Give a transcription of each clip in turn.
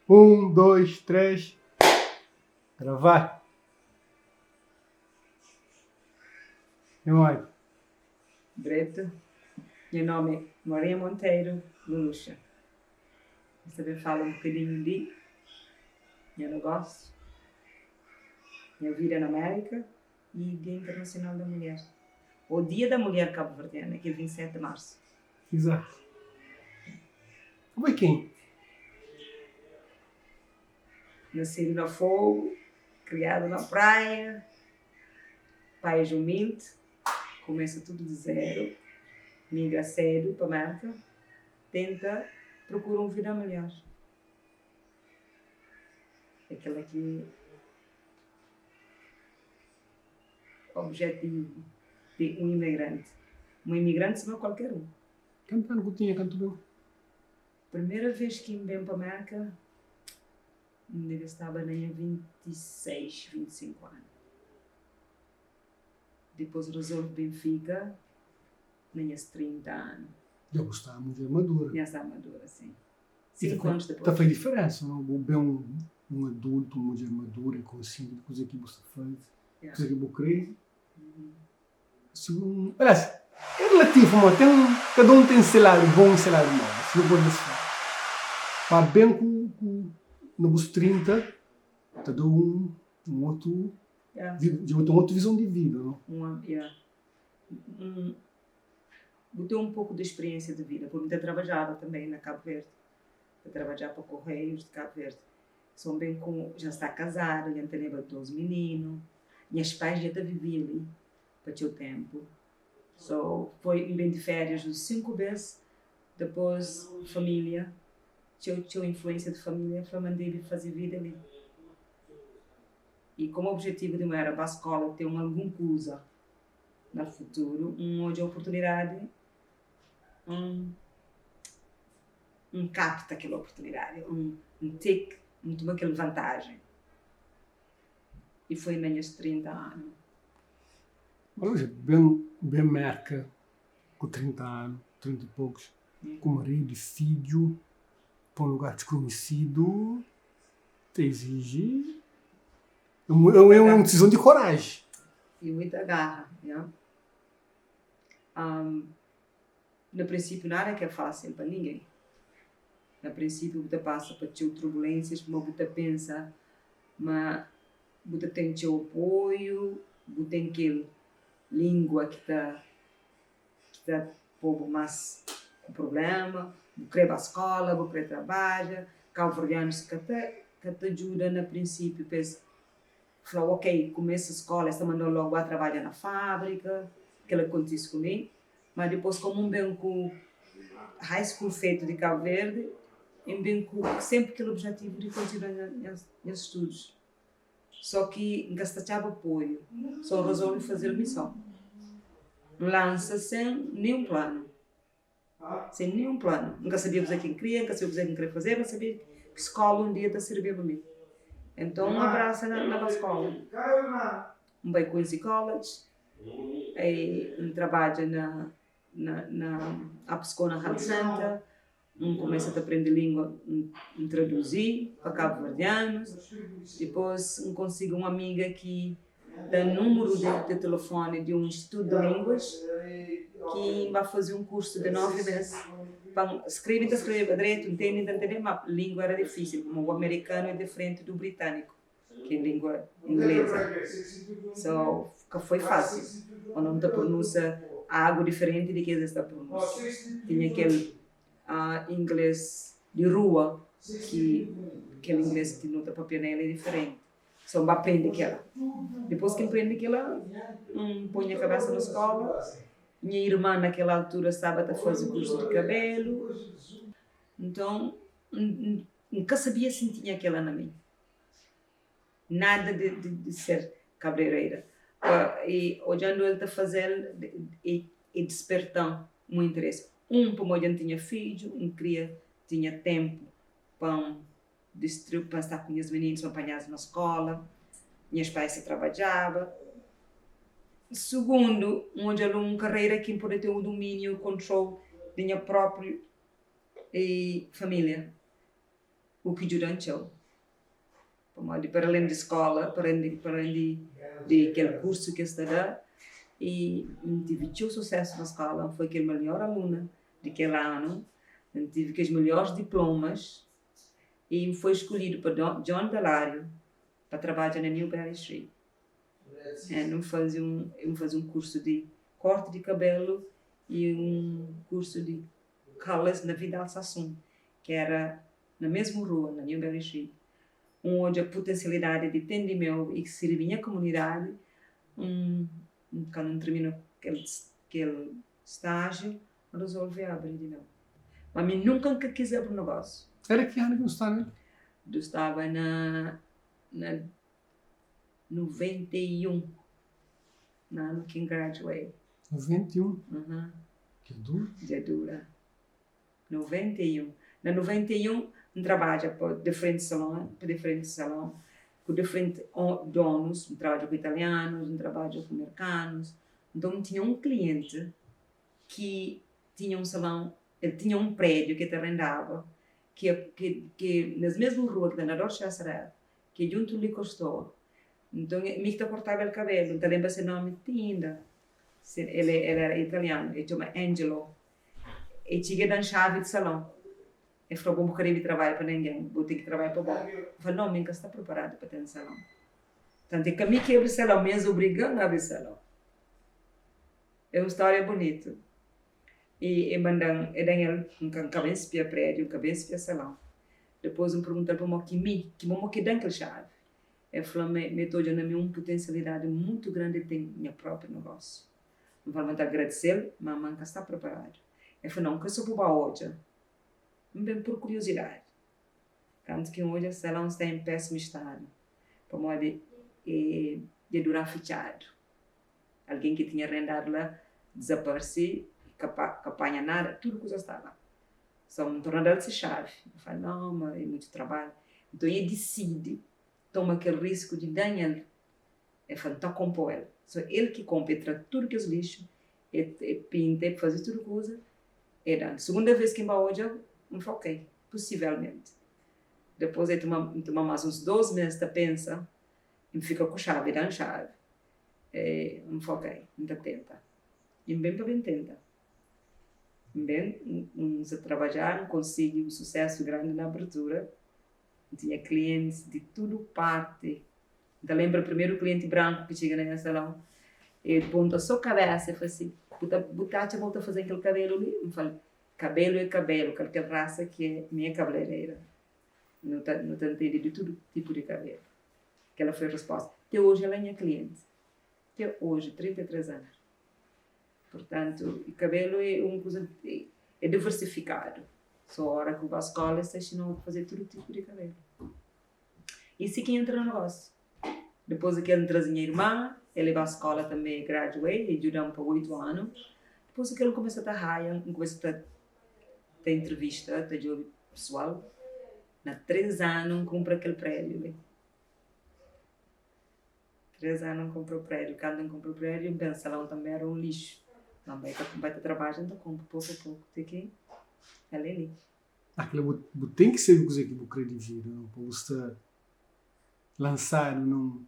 1, 2, 3, gravar. Nha mãe. Dretu, nha nomi é Maria Monteiro Luluxa. N sta ben fala un bokadinhu di nha nogósiu, nha vida na Mérika i Dia Internasional da Mulher, ô Dia da Mulher Kabuverdiana, ki é 27 di Marsu. Izatu. Abo é ken? Nasidu na Fogu, kriadu na Praia, pais umildi, kumesa tudu di zeru, migra sedu pa Merka, tenta prokura un vida melhor. É kila ki objetivu di un imigranti. Un imigranti sima kualker un. Kantu anu ku tinha kantu ben? Primeira vez ki N ben pa Merka, N debe staba na nha 26, 25 anu. Dipôs rezolve ben fika na nhas 30 anu. Dja bu sta mudjer madura. Nha sta madura, sin. 5 anus dipôs. Ta fai diferensa, no? Bu ben un adultu, un mudjer madura i konsienti di kuze ki bu sta faze, kuze ki bu kre. Si bu, aliás, é relativu ma ten, kada un ten se ladu bon i se ladu mau, si nu pode fla. Pa ben ku ku na bus 30 ta da un un otu, dja bu ten otu vizon di vida, no? Un, yeah. Un, bu ten un poku di spiriensia di vida, purki N ta trabadjaba tanbe na Kabu Verdi, ta trabadjaba pa Korreius di Kabu Verdi. Son ben ku, dja N sta kazadu, dja N teneba 2 mininu, nhas pais dja ta vivia li pa txeu ténpu. So, foi N ben di férias uns 5 bês, dipôs família, txeu txeu influênsia di família fla ma N debe faze vida li. I komu objetivu di mi éra ba skóla ten algun kuza na futuru, N odja oportunidadi, N N kapta kel oportunidadi, N take, N tuma kel vantajen. I foi na nhas 30 anu. Oja, ben ben Merka ku 30 anu, 30 i pokus, ku maridu i fidju, pa un lugar diskonhisidu, ta iziji é un disizon di koraji. I muita garra, nha. Na prinsípiu nada ki é fásil pa ningen. Na prinsípiu bu ta pasa pa txeu turbulénsias, ma bu ta pensa ma bu ta ten txeu apoiu, bu ten kel língua ki ta ki ta pô-bu más ku prubléma, bu krê ba skóla, bu krê trabadja. Kauverdianus ka ta ka ta djuda na prinsípiu pa es fla-u ok, kumesa skóla, es ta manda-u lógu ba trabadja na fábrika. Kel-la kontise ku mi. Ma dipôs komu N ben ku high school fetu di Kabu Verdi, N ben ku senpri kel objetivu di kontinua nhas nhas studus. Só ki N ka sta txaba apoiu, so N rezolve faze-l mi só. N lansa sen ninhun planu, sen ninhun planu. N ka sabia kuzê ki N kria, N ka sabia kuzê ki N kre fazeba, N sabia ki skóla un dia ta sirbiba mi. Enton N abrasa na ba skóla. N bai Quincy College, i N trabadja na na na Apscona Health Center, N kumesa ta prende lingua, N traduzi pa kabuverdianus, dipôs N konsigi un amiga ki da númeru di telefoni di un institutu di línguas ki N ba faze un kursu di 9 mês pa N skrebe, N ta skrebeba dretu, ntende N ta ntende, ma lingua éra difísil pamodi o amerikanu é diferenti du britâniku. Ki é lingua inglesa. So, ka foi fásil. Quando nu ta pronunsia agu diferenti di kes es ta pronunsia. Tinha kel ingles di rua ki kel ingles ki nu ta papia na el é diferenti. So, N ba prende kela. Dipôs ki N prende kela, N poi nha kabésa na skóla. Nha irman na kel altura staba ta faze kursu di kabélu. Nton, N ka sabia si N tinha kela na mi. Nada di di ser kableireira. I odjandu el ta faze-l e disperta-m un interesi. Un, pamodi N tinha fidju, N kria tinha tenpu pa N distriu, pa N sta ku nhas mininus, pa N panha-s na skola, nhas pais ta trabadjaba. Sugundu, N odja-l un karera ki N pode ten un duminiu, kontrol di nha propriu família. U ki djuda-m txeu. Pamodi para alén di skola, para alén di di kel kursu ki es ta da, i N tive txeu susesu na skola, N foi kel melhor aluna di kel anu, N tive kes melhores diplomas i N foi skolhidu pa John Delario pa trabadja na Newberry Street. N faze un N faze un kursu di korti di kabelu i un kursu di colors na Vidal Sassoon, ki era na mesmu rua, na Newberry Street. N odja putensialidadi di ten di meu i sirbi nha komunidadi. N kandu N tirmina kel kel stájiu, N rezolve abri di meu. Ma mi nunka N ka kis abri nogósiu. Era ki anu ki bu staba el? Du staba na na 91, na anu ki N graduei. 91? Dja dura? Dja dura. 91. Na 91, N trabadja pa diferenti salon, pa diferenti salon, ku diferenti donus, N trabadja ku italianus, N trabadja ku merkanus. Nton, N tinha un klienti ki tinha un salon, el tinha un prédiu ki el ta rendaba, ki ki ki nes mesmu rua ki ta na Dorchester Ave, ki é djuntu liquor store. Nton, mi ki ta kortaba el kabelu, N ta lenbra se nomi ti inda. El el era italianu, el txoma Angelo. E txiga e da-m xavi di salon. E fla, Bo bu ka debe trabadja pa ningen, bo ten ki trabadja pa bo. N fla, Nau, mi N ka sta preparadu pa ten salon. Tantu é ka mi ki abri salon, mi es obriga-m abri salon. É un stória bunitu. I e manda-m, e da-m el, N ka, N ka ben spia prédiu, N ka ben spia salon. Dipôs N pergunta-l pamodi ki mi, ki pamodi ki e da-m kel xavi. E fla-m ma e ta odja na mi un putensialidadi mutu grandi di ten nha própi nogósiu. N fla ma N ta agradise-l, ma ma N ka sta preparadu. El fla, Nau, N ka so bu ba odja. N ben pur kuriozidadi. Kantu ki N odja, salon sta en pésimu stadu, pamodi e dja dura fitxadu. Algen ki tinha rendadu la dizaparse, ka ka panha nada, tudu kuza sta la. So N torna da-l se xavi. N fla, Nau, ma é mutu trabadju. Nton, e disidi toma kel risku di da-m el. El fla, N ta konpo el. So el ki konpo, el tra tudu kes lixu, el pinta, el faze tudu kuza, el da-m. Sugunda vez ki N ba odja, N fla, ok, pusivelmenti. Dipôs el toma, N toma más uns dos mês ta pensa, N fika ku xavi, el da-m xavi. N fla, ok, N ta tenta. I N ben pa ben tenta. N ben, N sa trabadja, N konsigi un susésu grandi na abertura. N tinha klientis di tudu parti. N ta lenbra primeru klienti branku ki txiga na nha salon, el ponta so kabesa el fla si, Bu ta bu ta atxa ma bu ta faze-m kel kabelu li? N fla-l, Kabelu é kabelu, kalker rasa ki é, mi é kabeleireira. Nu ta nu ta ntende di tudu tipu di kabelu. Kela foi resposta. Te oji el é nha klienti. Te oji, 33 anu. Purtantu, kabelu é un kuza é diversifikadu. So ora ki bu ba skola es ta inxina-u faze tudu tipu di kabelu. I si ki entra na nogósiu. Dipôs di kel N traze nha irman, el e ba skóla tanbê, e graduei, e djuda-m pa oitu anu. Dipôs di kel N kumesa ta haia, N kumesa ta ta intrivista, ta djobe pesoal. Na três anu N kunpra kel prédiu li. Três anu N kunpra prédiu. Kantu N kunpra prédiu, N pensa salon tanbê éra un lixu. Ma N bai ta N bai ta trabadja, N ta kunpra poku a poku, ti ki el é li. Ah, kila bu, bu ten ki sabe kuzê ki bu krê di vida, não? Pa bu sta lansadu num.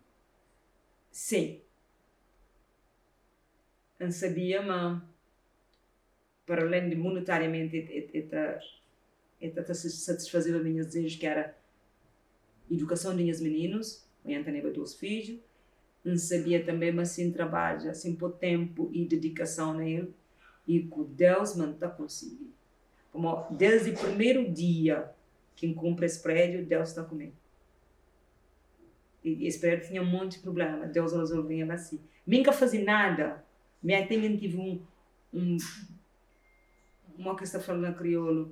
Sim. N sabia ma para além di monetariamenti e ta e ta ta satisfazeba minhas desejus ki era idukason di nhas mininus, N teneba dos fidju, N sabia tanbe ma si N trabadja, si N po tempu i dedikason na el i ku Deus ma N ta konsigi. Pamodi desdi primeru dia ki N kunpra es prédiu, Deus sta ku mi. I es prédiu tinha un monti prubléma, Deus rezolve-m el asi. Mi N ka faze nada, mi até N tive un, un, modi ki es ta fla na kriolu,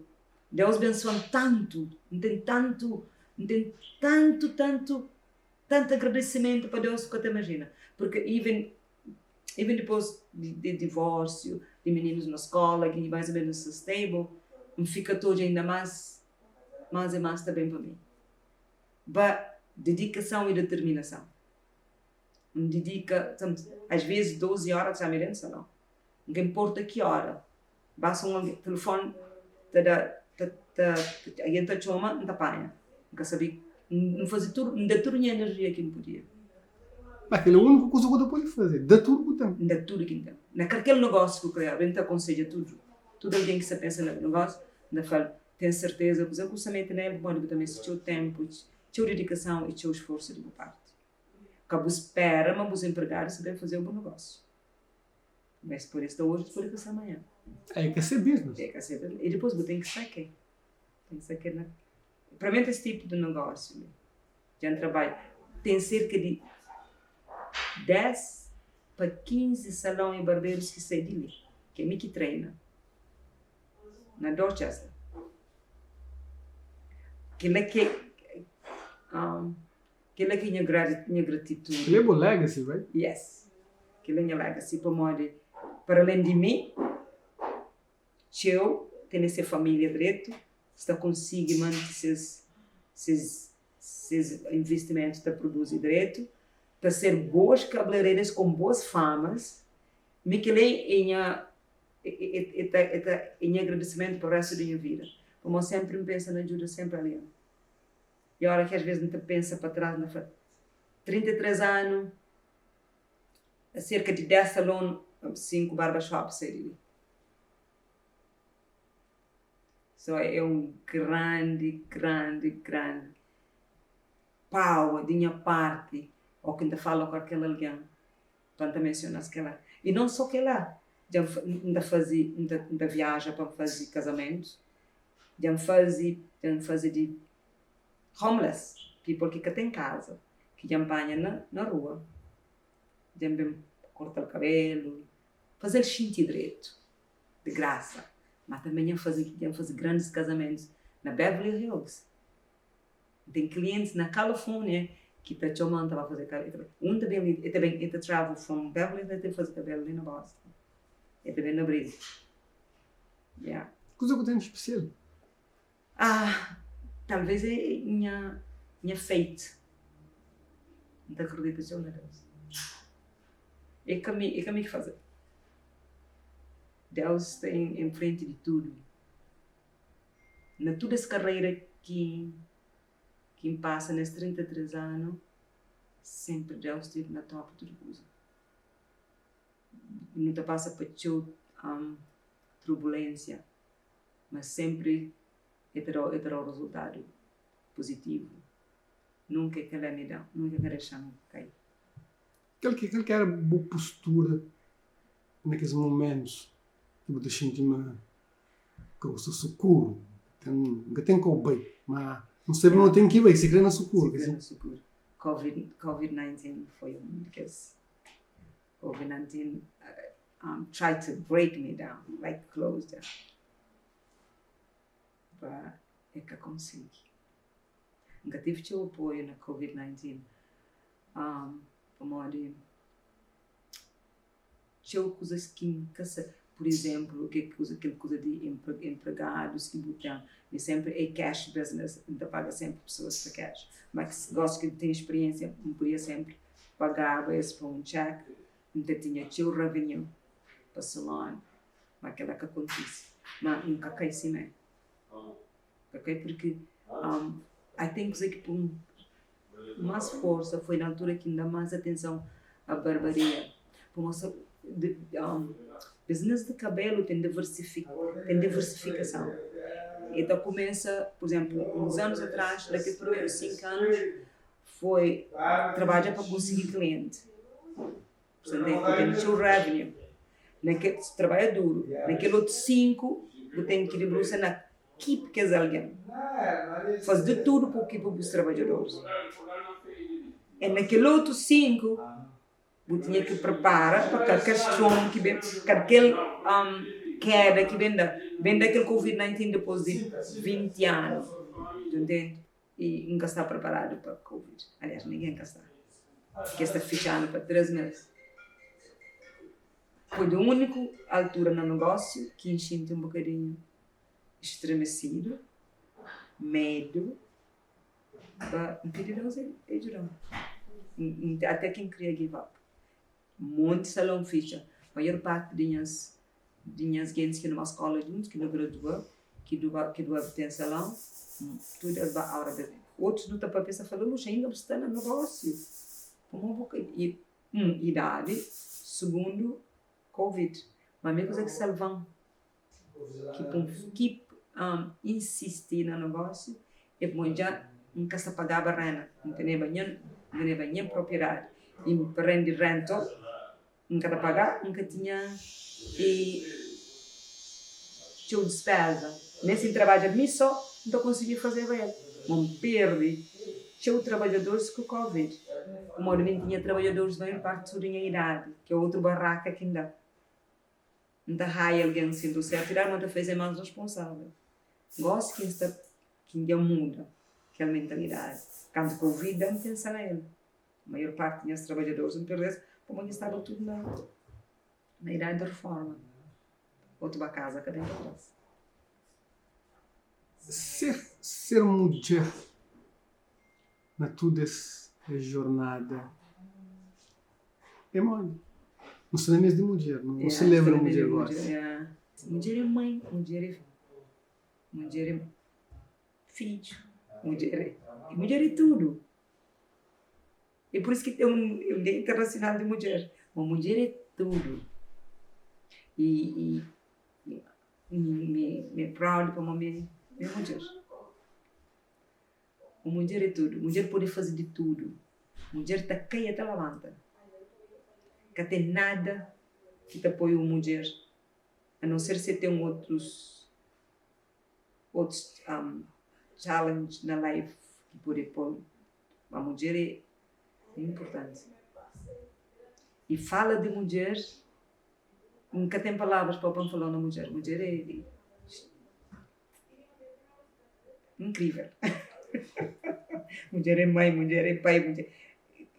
Deus bensua-m tantu, N ten tantu, N ten tantu, tantu, tantu agradesimentu pa Deus ki bu ka ta imajina. Purki even Even dipôs di divórsiu, di mininus na skóla ki mais ô ménus sta stable, N fika ta odja inda más, más i más ta ben pa mi. Ba dedikason i determinason. N didika, às vezis 12 óra ta mi déntu salon. N ka inporta ki óra, basta un algen, telefoni ta da, ta, ta, algen ta txoma, N ta panha. N ka sabe, N faze tudu, N da tudu nha enerjia ki N podia. Ma kel é úniku kuza ku ta pode faze, da tudu ku ten. N da tudu ki N ten. Na kalker nogósiu ku kre abri, N ta akonsedja tudu, tudu algen ki sta pensa na abri nogósiu, N ta fla-l, Ten serteza kuzê ku bu sta mete na el, pamodi bu ta meste txeu ténpu, txeu didikason i txeu sforsu di bu párti. Ka bu spera ma bus enpregadus ta ben faze-u bu nogósiu. Ma es pode sta oji, es pode ka sta amanhã. É ka se business. É ka se business. I dipôs bu ten ki sake. Ten ki sake na. Primeiro es tipu di negósiu li. Dja N trabadja. Ten serka di 10 pa 15 salon i barberus ki sai di li, ki é mi ki treina na Dorchester. Kila ki Kel-la ki é nha nha gratitudi. Kel-la é bo legacy, right? Yes. Kel-la é nha legacy pamodi para alén di mi, txeu tene se família dretu, sta konsigi mante ses ses ses investimentu ta produzi dretu, ta ser boas kablereiras kon boas famas. Mi kel-la é nha é ta é ta é nha agradesimentu pa restu di nha vida pamodi sénpri N pensa na djuda sénpri algen. I ora ki asves N ta pensa pa tras, N ta fla, 33 anu, serka di 10 salon, 5 barbershop sai di li. So é un grandi, grandi, grandi power di nha parti, o ki N ta fala ku akel algen, pa N ta mensiona-s kela. I non so kela, dja N ta faze, N ta viaja pa N faze kazamentus, Dja N faze, dja N faze di homeless people ki ka ten kaza, ki dja N panha na na rua, dja N ben korta-l kabelu, faze-l xinti dretu, di grasa. Ma tanbe dja N faze, dja N faze grandis kazamentus na Beverly Hills. N ten klientis na California ki ta txoma-m ta ba faze kabelu. Un ta ben li, e ta ben, e ta travel from Beverly Hills, e ta ben faze kabelu li na Boston. E ta ben na Abril. Yeah. Kuza ku ten di spesial? Ah, talvez é nha nha faith. N ta akredita txeu na Deus. É ka mi, é ka mi ki faze. Deus sta em em frenti di tudu. Na tudu es karera ki ki N pasa nes 33 anu, senpri Deus stive na topu tudu kuza. Nu ta pasa pa txeu turbulensia, ma senpri e ta da-u e ta da-u rezultadu puzitivu. Nunka e ka let me down, nunka e ka dexa-m kai. Kal ki kal ki éra bu postura na kes momentus ki bu ta xinti ma ka bu sta sukuru, ten N ka ten kau bai, ma N sabe ma N ten ki bai, sikrê na sukuru, Sikrê na sukuru. Covid, Covid 19 foi un di kes Covid-19 tried to break me down, like close down, but e ka konsigi. N ka tive txeu apoiu na Covid-19 pamodi txeu kuzas ki N ka sa, pur izénplu, ke kuza kel kuza di enpregadus ki bu ten, mi sénpri é cash business, N ta paga sénpri pesoas pa cash, ma gosi ki N ten spiriénsia N podia sénpri pagaba es pa un check, N ta tinha txeu revenue pa salon, ma kela ka kontise. Ma N ka kai simé. Ka kai purki I think kuze ki pun mas forsa foi na altura ki N da mas atenson a barbaria. Pamodi business di kabelu ten ten diversifikason. E ta kumesa, pur izenplu, uns anus atras, na kes primeru 5 anus, Foi trabadja pa konsigi klienti. Purtantu, bu ten txeu revenue. Na kel, trabadja duru. Na kel otu 5, bu ten ki dibrusa na keep kes algen. Faze di tudu pa bu keep bus trabadjadoris. E na kel otu 5, bu tinha ki pripara pa kalker strom ki ben, kalker keda ki ben da. Ben da kel covid 19 dipôs di 20 anu. Tu ntende? I N ka sta preparadu pa covid. Aliás, ningen ka sta. Ki es ta fitxa-nu pa 3 mês. Foi di úniku altura na nogósiu ki N xinti un bokadinhu estremesidu, medu, pa N pidi Deus e djuda-m. Até ki N kria give up. Monti salon fitxa. Maior parti di nhas di nhas gentis ki nu ba skola djuntu, ki nu gradua, ki du ki du ten salon, tudu es ba out of business. Otus nu ta papia sa fala, Luxa, inda bu sta na negósiu? Pamodi bu ka. I un, idadi, sugundu, Covid. Ma mi kuze ki salva-m, ki pun keep insisti na negósiu, é pamodi dja N ka sta pagaba rena, N teneba nha, N teneba nha propriedadi i N prende rental, N ka ta paga, N ka tinha i txeu dispeza. Nen si N trabadja mi so, N ta konsigi fazeba el. Ma N perde txeu trabadjadoris ku Covid, pamodi mi N tinha trabadjadoris maior parti tudu nha idadi, ki é outru baraka ki N da. N ta raia algen sintu sertu idadi, ma N ta faze más responsável. Gosi ki N sta ki N dja muda kel mentalidadi. Kantu Covid da, N pensa na el. Maior parti di nhas trabadjadoris N perde-s pamodi es staba tudu na na idadi di reforma. Otu ba kaza ka ben pa tras. Ser ser mudjer na tudu es es jornada é modi? Nu sta na mes di mudjer, nu selebra mudjer gosi. Mudjer é mãe, mudjer é mudjer é fidju, mudjer é mudjer é tudu. É pur isu ki ten un Dia Internasional di Mudjer. Ma mudjer é tudu. I mi é proud pamodi mi é mudjer. Un mudjer é tudu. Mudjer pode faze di tudu. Mudjer ta kai e ta labanta. Ka ten nada ki ta poi un mudjer, a non ser si el ten otus otus challenge na life ki pode pô-l, ma mudjer é inportanti. I fala di mudjer, N ka ten palavras pa pa N fala na mudjer, mudjer é inkrivel. Mudjer é mãe, mudjer é pai, mudjer,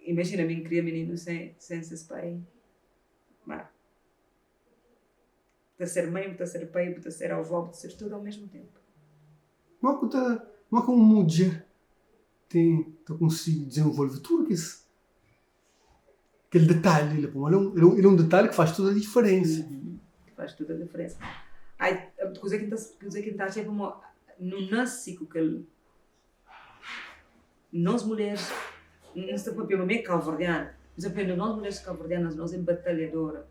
imajina mi N kria mininu sen sen ses pai, ma. Ta ser mãe, bu ta ser pai, bu ta ser avó, bu ta ser tudu ao mesmu tenpu. Kuma ku ta, kuma ku un mudjer ten ta konsigi dizenvolve tudu kes kel detalhi la? Pamodi el é un detalhi ki faz tudu a diferensa. Faz tudu a diferensa. Ai, kuze ki N ta, kuze ki N ta atxa é pamodi nu nase ku kel, nos mulheres, N sta papia ma mi é kauverdiana, N sta papia nos mulheres kauverdianas nos é batalhadora.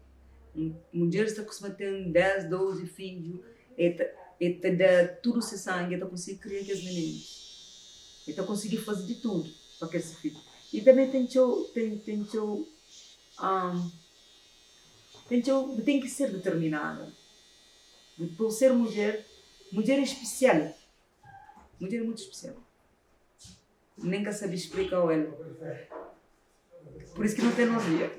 Mudjeres ta kustuma ten 10, 12 fidju, e ta e ta da tudu se sangi, e ta konsigi kria kes mininus. E ta konsigi faze di tudu pa kes fidju. I tanbe ten txeu ten ten txeu ten txeu bu ten ki ser diterminada. Bu pa bu ser mudjer, mudjer é spesial, mudjer é mutu spesial. Nen ka sabe splika-u el. Por isso ki nu ten nos dia.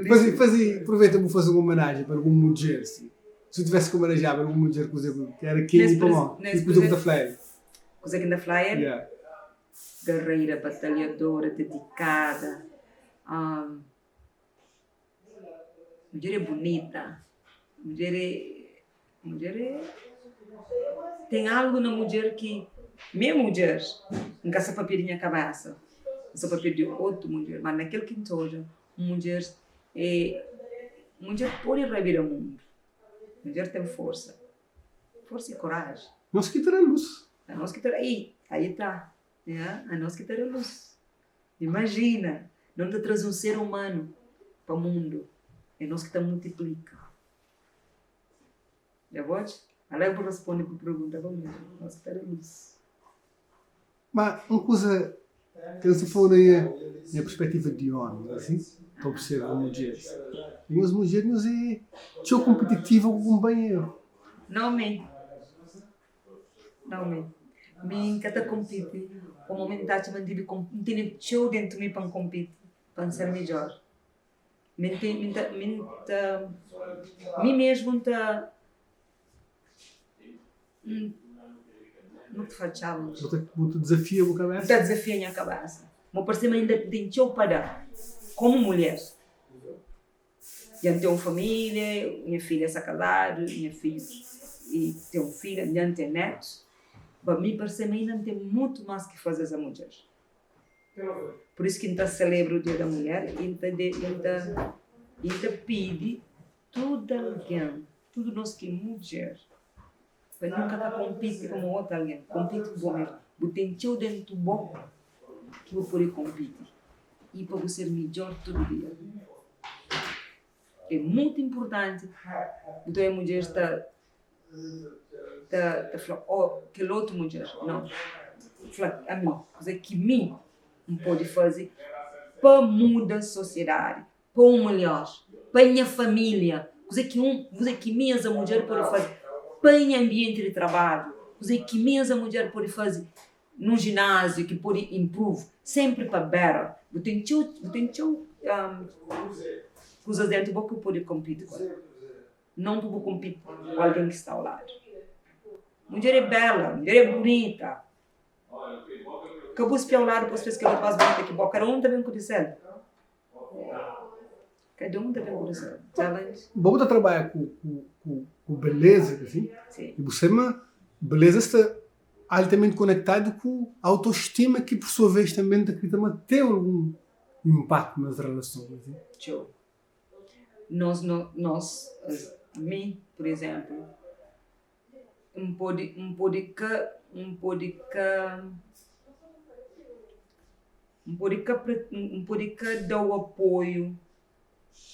Fazi, fazi, aproveita bu fazi un homenagem pa algun mudjer, si. Si bu tivesse ki homenageaba algun mudjer, kuze ku ki era kenha i pamodi? I kuze ku ta fla el? Kuze ki N ta fla el? Yeah. Guerreira, batalhadora, dedikada, mudjer é bunita, mudjer é Mudjer é ten algu na mudjer ki mi é mudjer N ka sa papia di nha kabesa N sa papia di otu mudjer ma na kel ki N ta odja un mudjer é mudjer pode rabida mundu mudjer ten forsa forsa i koraji. Nos ki ta da lus. Anos ki ta da i aí ta nha anos ki ta da lus imajina no ta traze un ser umanu pa mundu é nos ki ta multiplika. Dja bu odja? Ala bu responde bu pergunta bo mesmu. Nos ki ta da lus. Ma un kuza ki N sta fla na nha nha perspetiva di omi, asin, ta observa mudjeris. Nhos mudjer nhos é txeu konpititiva ku kunpanheru. Nau mi. Nau mi. Mi N ka ta konpiti. Pamodi mi N ta atxa ma N debe N tene txeu dentu mi pa N konpiti, pa N ser midjor. Mi N ten, mi N ta, mi N ta, mi mesmu N ta, N ta fla challenge. Bu ta, bu ta dizafia bu kabesa? N ta dizafia nha kabesa. Mo parse ma inda N ten txeu pa da, komu mulher. Dja N ten un familia, nha filha sta kazadu, nha fidju ten un filha, dja N ten netus. Pa mi parse ma inda N ten mutu mas ki faze es a mudjer. Pur isu ki N ta selebra o Dia da Mulher i N ta i N ta i N ta pidi tudu algen, tudu nos ki é mudjer, Pa nunka ka konpiti ku un otu algen, konpiti ku bo mesmu. Bu ten txeu dentu bo ki bu pode konpiti i pa bu ser midjór tudu dia. É mutu inpurtanti bu ta oja mudjeris ta ta ta fla, oh kel otu mudjer, nau, fla ami kuzê ki mi N pode faze pa muda sosiedadi. Pa un melhor, pa nha família, kuze ki un, kuze ki mi as a mudjer pode faze pa nha ambienti di trabadju, kuze ki mi as a mudjer pode faze nun jináziu ki pode improve, sempri pa better. Bu ten txeu, bu ten txeu kuzas dentu bo ki bu pode compete ku el, non pa bu compete ku algen ki sta au ladu. Mudjer é bela, mudjer é bunita. Ka bu spia au ladu pa bu spia si kel otu más bunita ki bo, kada un ta ben ku di sel. Cada um ta ben ku se challenge. Bo bu ta trabadja ku ku beleza assim? Sim. E bu sabe ma beleza sta altamente conectado ku autoestima ki por sua vez também ta acredita ma tem algum impacto nas relações assim. Txeu. Nos no nos mi por exemplo N pode, N pode ka, N pode ka, N pode ka, N pode ka da-u apoiu,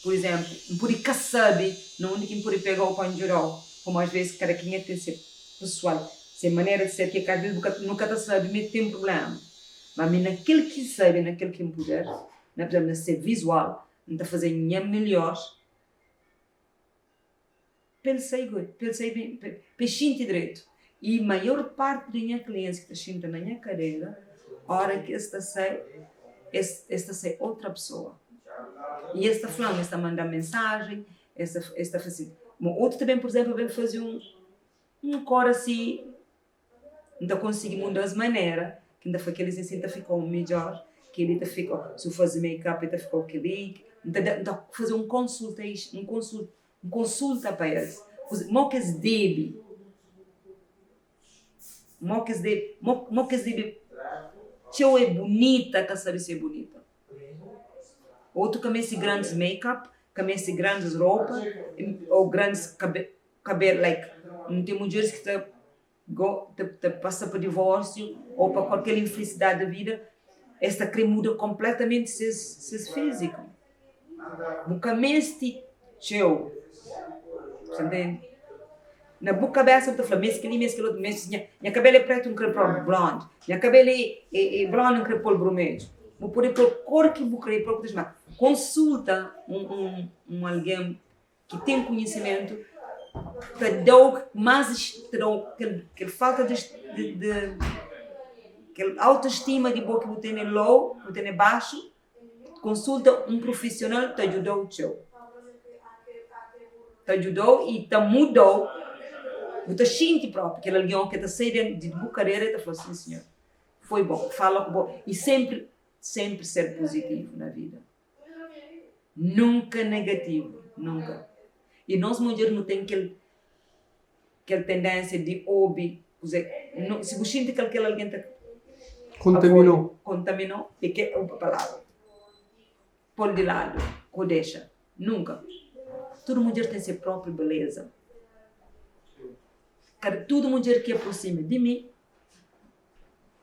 pur izénplu, N pode ka sabe na undi ki N pode pega-u pa N djuda-u, pamodi as vezis kada kenha ten se pesoal, se manera di ser ki as vezis bu ka, nu ka ta sabe ma el ten prubléma. Ma mi na kel ki N sabe, na kel ki N puder, na pur izénplu na se vizual, N ta faze nha melhor. Pa el sai goi, pa el sai ben, pa el xinti dretu. I maior parti di nha klientis ki ta xinta na nha kadera, ora ki es ta sai, es es ta sai otra pesoa. I es ta fla-m, es ta manda-m mensajen, es ta es ta fla sin. Ma otu ta ben, pur izénplu, ben faze un un kor asi, N ta konsigi muda es manera ki N ta fla kel-li sin ta fika-u midjór, kel-li ta fika-u, si bu faze make-up el ta fika-u kel-li. N ta da, N ta faze un consultation, un consul, un consulta pa es. Mo ki es debe, mo ki es debe, mo, mo ki es debe, txeu é bunita ka sabe si é bunita. Otu ka meste grandis make-up, ka meste grandis ropa, ou grandis kabe, kabelu, like, N ten mudjeris ki ta Go ta ta pasa pa divórsiu ou pa kualker infelisidadi da vida, es ta kre muda konpletamenti ses ses fíziku. Bu ka meste txeu, sa ntende? Na bu kabesa bu ta fla, meste kel-li, meste kel otu, meste nha nha kabelu é pretu, N kre pô-l blonde, nha kabelu é é é blonde, N kre pô-l brumedju. Bu pode pô-l kor ki bu kre pô-l, ma konsulta un un un algen ki ten konhisimentu ta da-u más ta da-u kel kel falta di di kel autostima di bo ki bu tene low ki bu tene baxu konsulta un prufisional ta djuda-u txeu ta djuda-u i ta muda-u bu ta xinti propi kel algen ki ta sai di bu karera i ta fla sin sinhor foi bon fala ku bo i senpri senpri ser puzitivu na vida. Nunka negativu, nunka. I nos mudjer nu ten kel kel tendénsia di obi kuzê, nu si bu xinti kel kel algen ta Kontaminou. Kontaminou é ke é palavra. Pô-l di ladu, k'o dexa. Nunka. Tudu mudjer ten se própi beleza. Kada tudu mudjer ki aprosima di mi.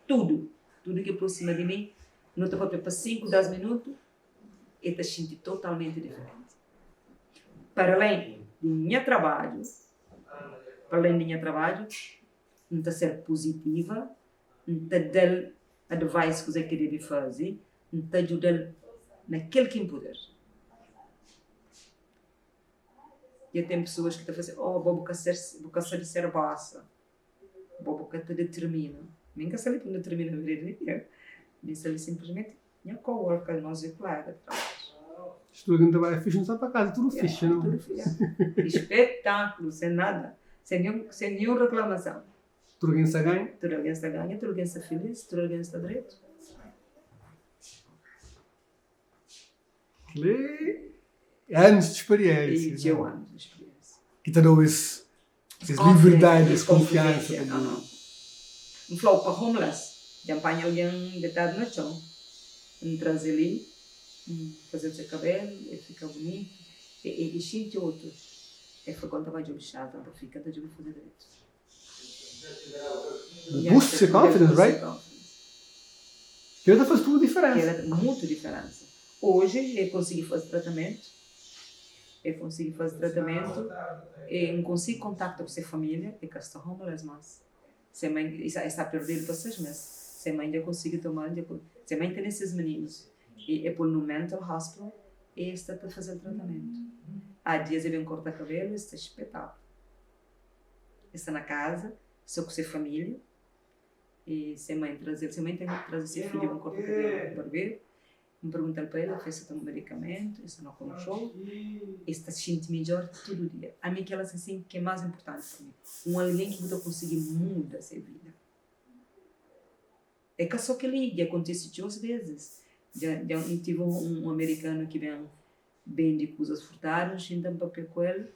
Tudu, tudu ki aprosima di mi, nu ta papia pa 5, 10 minutu, e ta xinti totalmenti diferenti. Para alén di nha trabadju, para alén di nha trabadju, N ta ser puzitiva, N ta da-l advice kuzê ki debe faze, N ta djuda-l na kel ki N puder. Dja ten pesoas ki ta fla si, oh, bo bu ka ser, bu ka sabe ser bosa. Bo bu ka ta determina. Mi N ka sta li pa N determina vida di ningen. Mi N sta li sinplismenti nha coworker, nos é kolega di trabadju. Si tudu algen trabadja fixi, nu sta pa kaza tudu fixi, nau? Tudu fixi. Espetákulu, sen nada, sen ninhun, sen ninhun reklamason. Tudu algen sta ganha? Tudu algen sta ganha, tudu algen sta filis, tudu algen sta dretu. Kel-li é anus di speriénsia. E txeu anus di speriénsia. Ki ta da-u es Es liberdadi, es konfiansa pa bu. N fla-u pa homeless, dja N panha algen detadu na txon, N traze li, N faze-l se kabelu, el fika bunitu, e xinti otu. El fla, Kon ta ba djobe shelter, N ta fika, N ta djobe faze dretu. Bu boost se confidence, right? Kela ta faze tudu diferensa. Kela mutu diferensa. Oji e konsigi faze tratamentu, e konsigi faze tratamentu, e N konsigi kontakta ku se familia, e ka sta homeless mas. Se mãe e sta perdidu pa 6 mes. Se mãe dja konsigi tomal, dja se mãe tene ses mininus e e pul no mental hospital e e sta ta fazel tratamentu. Há dias e ben korta kabelu e sta spetakulu. E sta na kaza so ku se familia e se mãe trazel, se mãe ten traze se fidju ben korta kabelu ku barberu. N pergunta-l pa el, el fla, el sta toma medikamentu, el sta na kontrol, el sta xinti midjór tudu dia. Ami kel asin ki é más inportanti pa mi, un algen ki bu ta konsigi muda se vida. É ka sô kel-li, dja kontise txeu vezis. Dja dja N tive un amerikanu ki ben bende kuzas furtadu, N xinta N papia ku el,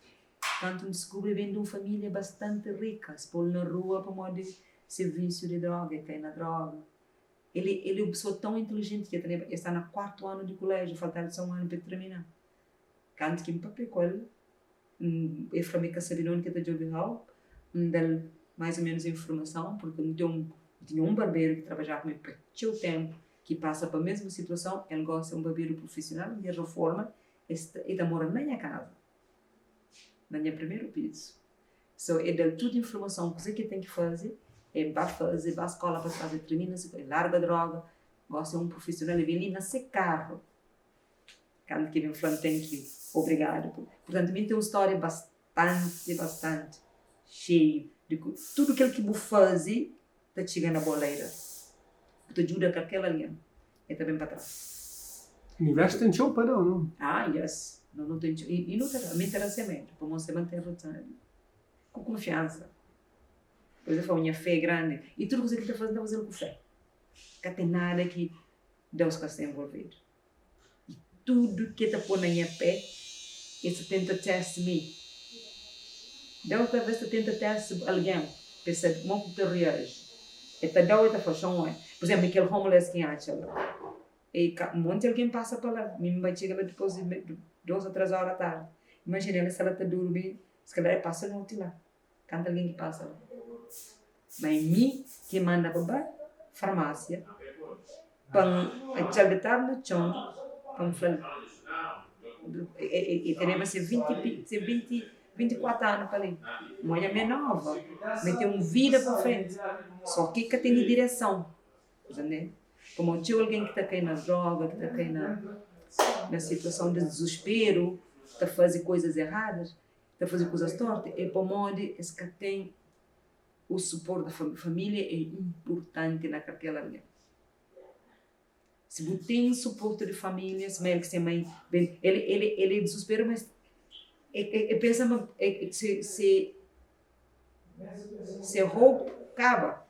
kantu N diskubri el ben di un família bastanti rika, es pô-l na rua pamodi se vísiu di droga, el kai na droga. El el é un pesoa tãu intelijenti ki el ta leba, el sta na kuartu anu di kuléjiu, falta-l sô un anu pa el tirmina. Kantu ki N papia ku el, N el fla-m el ka sabe di undi ki el ta djobe help, N da-l mais ô ménus informason, purki N ten un, N tinha un barberu ki trabadjaba ku mi pa txeu ténpu, ki pasa pa mesmu situason, el gosi é un barberu prufisional, el reforma, el sta, el ta mora na nha kaza, na nha primeru pizu. So e dal tudu informason kuze ki e ten ki faze, e ba faze, ba skola pa faze, trimina si e larga droga, gosi e un prufisional e ben li na se karu kantu ki e ben flan thank you, obrigadu. Purtantu mi N ten un storia bastanti bastanti xeiu di ku tudu kel ki bu faze ta txiga na bo later, bu ta djuda kalker algen e ta ben pa tras. Universu ten txeu pa dau, não? Ah yes, no nu ten txeu i nu ta da, mi ta da sen medu, pamodi se mantén return ku kunfiansa. Pois el fla, nha fé é grandi i tudu kuza ki N ta faze, N ta faze-l ku fé. Ka ten nada ki Deus ka sta envolvidu. I tudu ki el ta pô na nha pé, el sta tenta test mi. Deus talvês ta tenta test algen pa el sabe kuma ku bu ta reaji. El ta da-u, el ta fla, Xon oi. Pur izénplu, kel homeless ki N atxa la, e ka monti algen pasa pa la. Mi N bai txiga la dipôs di dos ô três óra tardi. Imajina, el sta la ta durmi, si kalhar el pasa noti la. Kantu algen ki pasa la. Ma é mi ki manda pa ba farmásia pa N atxa-l detadu na txon pa N fla-l. E teneba se 20 se 20 24 anu pa li. N odja mi é nova, mi ten un vida pa frenti. Só ki ka tene direson, ntende? Pamodi txeu algen ki ta kai na droga, ki ta kai na situason di dizusperu, ta faze koizas erradas. ta faze kuzas tortu é pamodi es ka ten o suportu da família. Família é inpurtanti na kalker algen. Si bu ten suportu di família, sima el ki se mãe ben, el el el é dizusperu mas el pensa ma se se se hope kaba.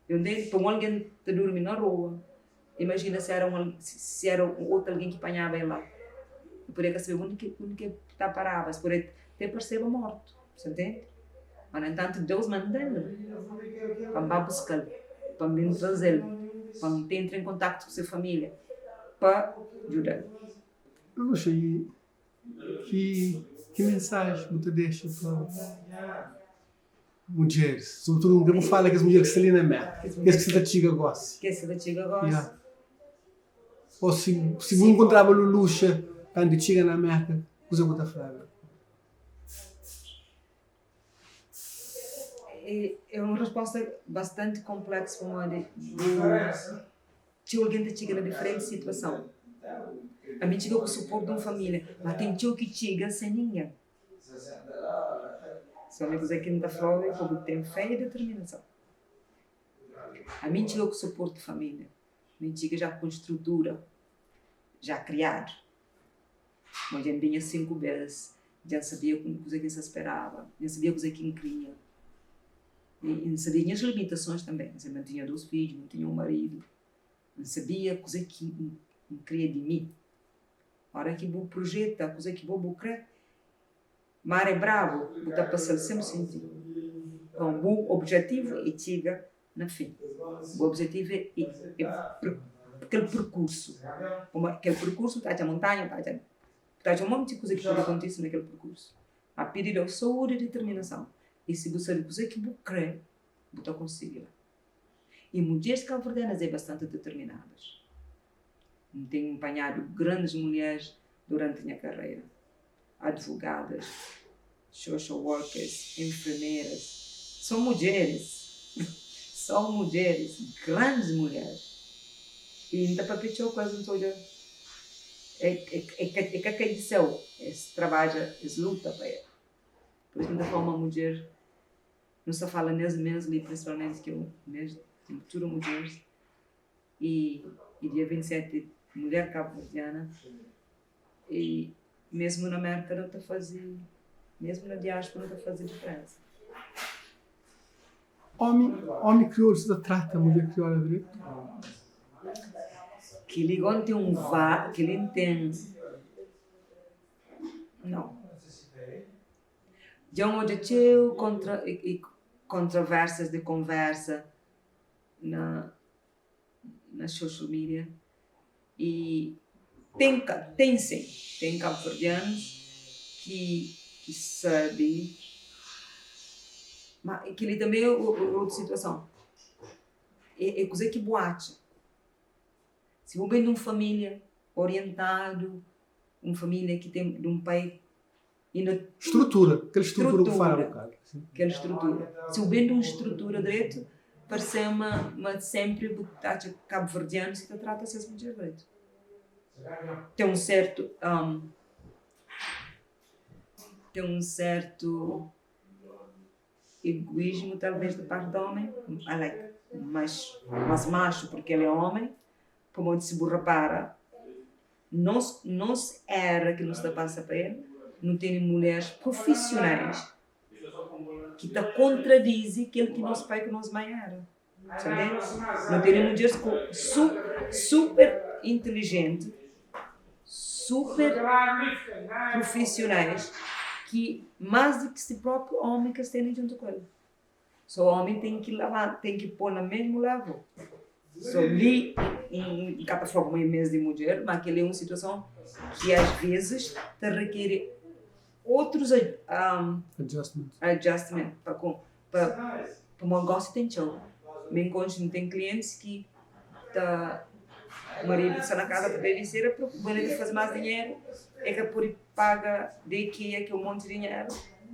Eu ntende? Pa un algen ta durmi na rua, imajina si era un si era otu algen ki panhaba el la. El podia ka sabeba undi ki undi ki el ta paraba, es podia te parseba mortu, sa ntende? Ma na entantu Deus manda-l pa N ba buska-l, pa N ben traze-l, pa N entra en kontaktu ku se familia pa djuda-l. Luxa, i ki ki mensaji bu ta dexa pa Mudjeris, sobretudu N krê fala kes mudjer ki sta li na Merka, kes ki sta ta txiga gósi. Kes ki sta ta txiga gósi. Ya. Ô si si bu nkontraba Luluxa kantu txiga na Merka, kuza ku ta flaba el? É un resposta bastanti konpleksu pamodi bu txeu algen ta txiga na diferenti situason. Ami txiga ku suportu di un familia, ma ten txeu ki txiga sen ningen. Só mi kuzê ki N ta fla-u é pa bu ten fé i determinason. Ami N txiga ku suportu di família, mi N txiga ja ku un strutura ja kriadu. Ma dja N binha 5 bês, dja N sabia kuzê ki N sta speraba, dja N sabia kuzê ki N kria. I N sabia nhas limitasons tanbê. N sabia ma N tinha 2 fidju, ma N tinha un maridu. N sabia kuzê ki N kria di mi. Ora ki bu projeta kuze ki bo bu kre, mar é brabu, bu ta pasa-l sen bu sinti. Nton, bu objetivu é txiga na fin. Bu objetivu é kel perkursu. Pamodi kel perkursu bu ta atxa montanha, bu ta atxa, bu ta atxa un monti kuza ki pode kontise na kel perkursu. Ma pidi Deus saúdi i diterminason. I si bu sabe kuze ki bu kre. Bu ta konsigi la. E mudjeres kabuverdianas é bastante determinadas. N ten panhadu grandes mulheres durante nha carreira, advogadas, social workers, enfermeras, são mudjeres, são mudjeres, grandes mulheres. E N ta papia txeu ku es, N ta odja, é é é ka kai di céu, es trabadja, es luta pa el. Por isso N ta fla uma mudjer. Nu sta fala nes mes li principalmente ki é o mes di tudu mudjeris e e dia 27 mulher cabo-verdiana e mesmo na Merka nu ta fazi mesmo na diaspora nu ta fazi diferensa. Omi omi kriolu sa ta trata mulher kriola dretu? Keli gosi ten un va keli ten nau. Dja N odja txeu kontra i kontroversias di konversa na na social media i ten ten sin ten kabuverdianus ki ki sabe ma keli tanbe é otu situason é é kuze ki bu atxa si bu ben di un familia orientadu un familia ki ten di un pai Inda Strutura, kel strutura ku fala bokadu. Kel strutura. Si bu ben di un strutura dretu, parse-m ma ma sempri bu ta atxa kabuverdianus ki ta trata ses mudjer dretu. Ten un sertu ten un sertu egoismu talvez di parti di omi, I like mas mas maxu porque el é omi, pamodi si bu repara Nos nos era ki nu sta pasa pa el, nu tene mulheres profisionais ki ta kontradize kel ki nos pai ku nos mai era. Sa ntende? Nu tene mudjeres ku su super inteligente, super profisionais ki mas di ki si propi omi ki es tene djuntu ku el. So omi ten ki labanta, ten ki po na mesmu level. So li N ka ta fla kuma é mes di mudjer, ma kel-li é un situason ki as vezis ta rekeri otrus adjustment pa pa pamodi gosi ten txeu. Mi N konxe, N ten klientis ki ta maridu sta na kaza ta babysitter pa el ta faze mas dinheru, el ka pode paga daycare ki é un monti dinheru,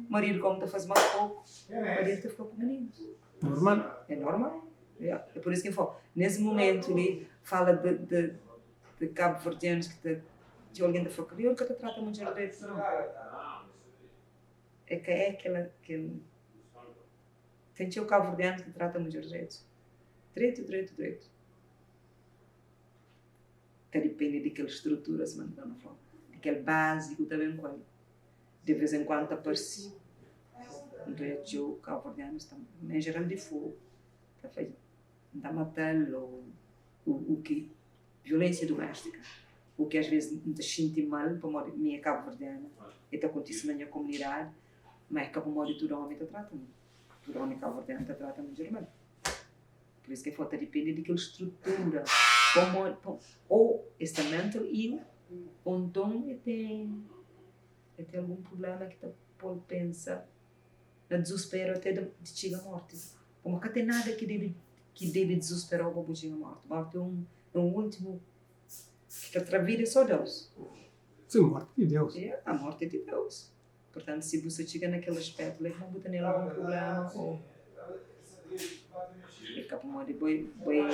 maridu komu ta faze mas poku, maridu ta fika ku mininus. Normal. É normal. Yeah. É por isso que eu falo, nesse momento ali, fala de, de, de cabo-verdianos que ta, que alguém ta fala, crioulo que ta trata mulher direito, não. É que é aquela, aquele... Tem txeu cabo-verdiano que trata mulher direito. Direito, direito, direito. Ta depende di kel strutura, sima nu ta na fla. Di kel base ku ta ben ku el. De vez en kuandu ta parse. N ta odja txeu kabuverdianus ta, en jeral di Fogu, ta fla, N ta mata-l ô u ki, violensia duméstika. U ki as ves N ta xinti mal pamodi mi é kabuverdiana e ta kontise na nha komunidadi, ma é ka pamodi tudu omi ta trata mal. Tudu omi kabuverdianu ta trata mudjer mal. Pur isu ki el fla, ta dipende di kel strutura, pamodi, ô es sta mental ill, ô nton el ten, el ten algun prubléma ki ta pô-l pensa na dizusperu até di txiga mórti. Pamodi ka ten nada ki debe, ki debe dizuspera-u pa bu txiga mórti. Mórti é un, é un últimu ki ta tra vida é sô Deus. Sim, mórti é di Deus. A mórti é di Deus. Portantu, si bu sta txiga na kel aspétu la, é kuma bu tene algun prubléma ô é ka pamodi bo bo é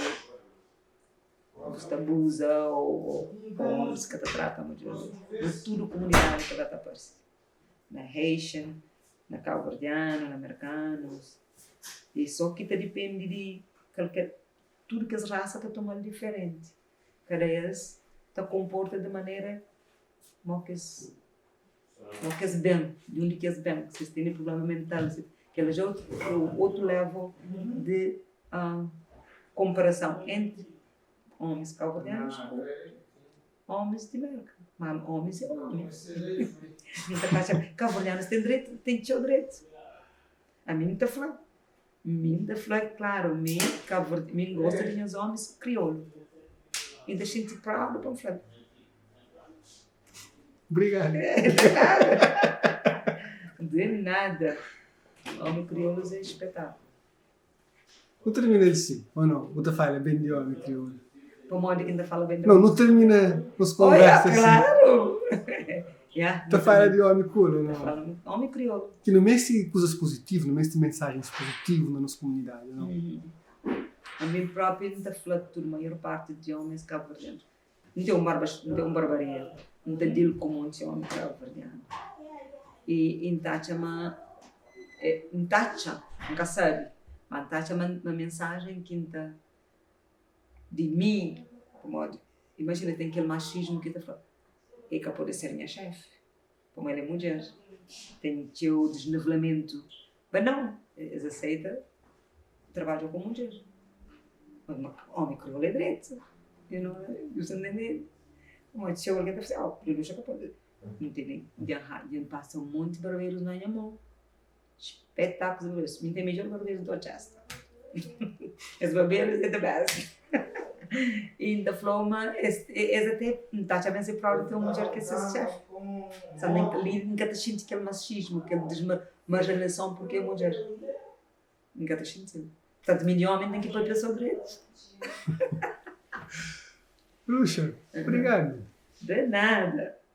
bu sta abuza ô ómis ka ta trata mudjer dretu. Na tudu kumunidadi kel-la ta parse, na Haitian, na kabuverdianu, na merkanus, i sô ki ta dipende di kalker, tudu kes rasa ta toma-l diferenti, kada es ta konporta di manera mo ki es. Mo kes ben, di undi ki es ben, si es tene prublema mental, si kel-la dja é otu level di konparason entri omis kauverdianus ku omis di Merka. Ma omis é omis. Mi ta atxa kauverdianus ten dretu, ten txeu dretu. Ami N ta fla, mi N ta fla klaru, mi mi N gosta di nhas omis kriolu. Mi N ta xinti proud pa N fla-l. Obrigado. De nada. De nada. Homem crioulo é espetáculo. Nu termina el si, o no? Bu ta fala ben di omi kriolu? Pamodi ki N ta fala ben di No, omi? nu termina nos konversa si. Klaru! Ya, Ta fala di omi kriolu, no? Ta fala omi kriolu. Ki nu mesti kuzas puzitivu, nu mesti mensajens puzitivu na nos komunidadi, no? Ami propi N ta fla tudu, maior parti di omis kabuverdianus N ten un barba, N ten un barbaria, N ta deal ku monti omi kabuverdianu i N ta atxa ma, N ta atxa, N ka sabi, ma N ta atxa ma mensajen ki N ta, di mi, pamodi imajina ten kel maxismu ki ta fla, e ka pode ser nha xefi, pamodi el é mudjer, ten txeu desnivelamentu, ma nau, es aseita Trabadja ku mudjer. Omi kriolu é dretu. You know, you ta ntende? Pamodi txeu algen ta fla si, oh, Luluxa ka pode. N tene, dja N pasa un monti barberus na nha mon. Spetakulus di barberus. Mi N ten midjor barberus di Dorchester. Es barberus é the best. I N ta fla-u ma es ate, N ta atxa ma es é propi ten un mudjer ki é ses xefi. Sabe, li N ka ta xinti kel maxismu, kel marjinalizason purki é mudjer. N ka ta xinti-l. Purtantu, mi di omi N ten ki papia sobri el. Luxa, obrigadu. De nada.